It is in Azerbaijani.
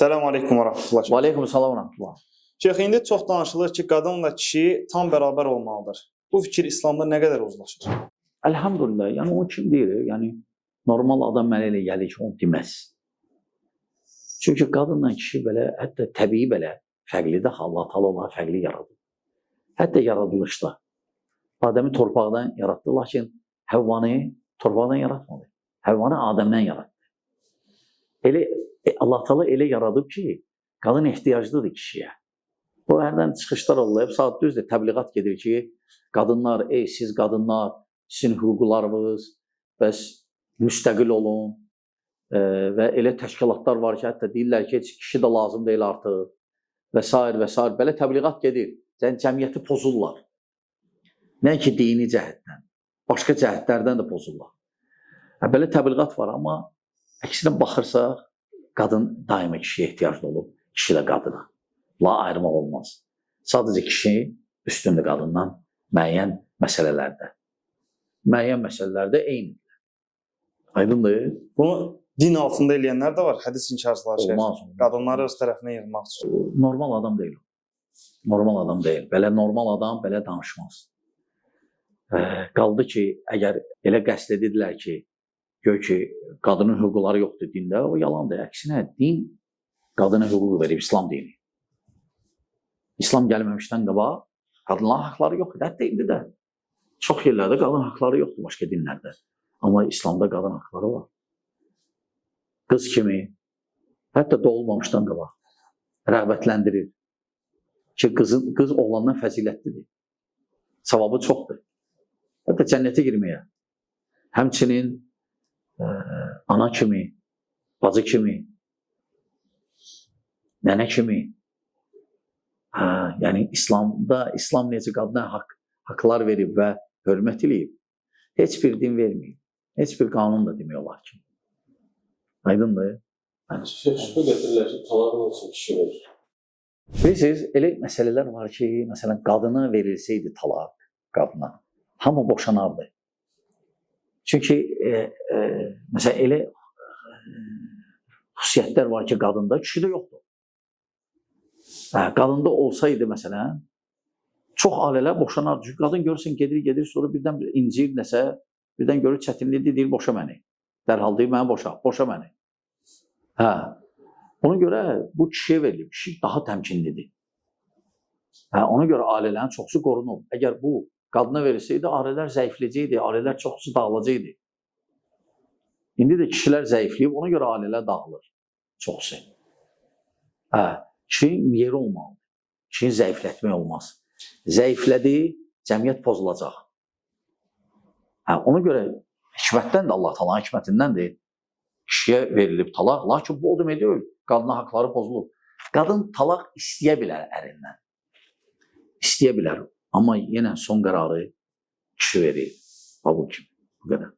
Salam aleykum və rəhmətullah. Və aleykum salam və rəhmətullah. Şeyx, indi çox danışılır ki, qadınla kişi tam bərabər olmalıdır. Bu fikir İslamda nə qədər uzlaşır? Elhamdülillah. Yəni o kim deyir? Yəni normal adam mənə elə gəlir ki, onu deməz. Çünki qadınla kişi belə, hətta təbii belə fərqlidir. Allah Taala onları fərqli yaradıb. Hətta yaradılışda. Adəmi torpaqdan yaratdı, lakin Həvvanı torpaqdan yaratmadı. Həvvanı Adəmdən yaratdı. Elə Allah Taala elə yaradıb ki, qadın ehtiyaclıdır kişiyə. Bu hərdən çıxışlar olur. Hep saat düzdür, təbliğat gedir ki, qadınlar, ey siz qadınlar, sizin hüquqlarınız, bəs müstəqil olun. Və elə təşkilatlar var ki, hətta deyirlər ki, heç kişi də lazım deyil artıq və sair və sair. Belə təbliğat gedir. Yəni cəmiyyəti pozurlar. Nəinki dini cəhətdən, başqa cəhətlərdən də pozurlar. Hə, belə təbliğat var, amma əksinə baxırsaq, qadın daima kişiyə ehtiyaclı olub, kişi də qadına. La ayırmaq olmaz. Sadəcə kişi üstündür qadından müəyyən məsələlərdə. Müəyyən məsələlərdə eynidir. Aydındır? Bunu din altında eləyənlər də var, hədis inkarçıları, şeyx. Olmaz. Qadınları öz tərəfinə yığmaq üçün. Normal adam deyil o. Normal adam deyil. Belə normal adam belə danışmaz. Qaldı ki, əgər elə qəsd edirlər ki, gör ki, qadının hüquqları yoxdur dində, o yalandır. Əksinə, din qadına hüquq verib, İslam dini. İslam gəlməmişdən qabaq qadınların haqları yox idi. Hətta indi də çox yerlərdə qadın haqları yoxdur başqa dinlərdə. Amma İslamda qadın haqları var. Qız kimi, hətta doğulmamışdan qabaq rəğbətləndirir ki, qız oğlandan fəzilətlidir. Savabı çoxdur. Hətta cənnətə girməyə. Həmçinin ana kimi, bacı kimi, nənə kimi. Hə, yəni İslamda, İslam necə qadına haqlar verib və hörmət eləyib, heç bir din verməyib. Heç bir qanun da demək olar ki. Aydındır? Şübhə gətirirlər ki, talağın olsun kişi verir. Bilirsiniz, elə məsələlər var ki, məsələn, qadına verilsəydi talaq, qadına, hamı boşanardı. Çünki məsələn, elə xüsusiyyətlər var ki, qadında, kişidə yoxdur. Hə, qadında olsaydı, məsələn, çox ailələr boşanardı. Çünki qadın görürsən, gedir, sonra birdən bir incir nəsə, birdən görür çətinlikdir, deyir, boşa məni. Dərhal deyir, məni boşa, boşa məni. Hə, ona görə bu kişiyə verilib. Kişi daha təmkinlidir. Hə, ona görə ailələrin çoxsu qorunub. Əgər bu qadına verilsəydi, ailələr zəifləyəcəkdi, ailələr çoxsu dağılacaqdı. İndi də kişilər zəifləyib, ona görə ailələr dağılır çoxsu. Hə, kişinin yeri olmalıdır. Kişini zəiflətmək olmaz. Zəiflədi, cəmiyyət pozulacaq. Hə, ona görə hikmətdən də Allah Taala'nın hikmətindəndir. Kişiyə verilib talaq, lakin bu o demək deyil, qadına haqları pozulub. Qadın talaq istəyə bilər ərindən. İstəyə bilər. Amma yenə son qərarı kişi verir. Bu kimi. Bu qədər.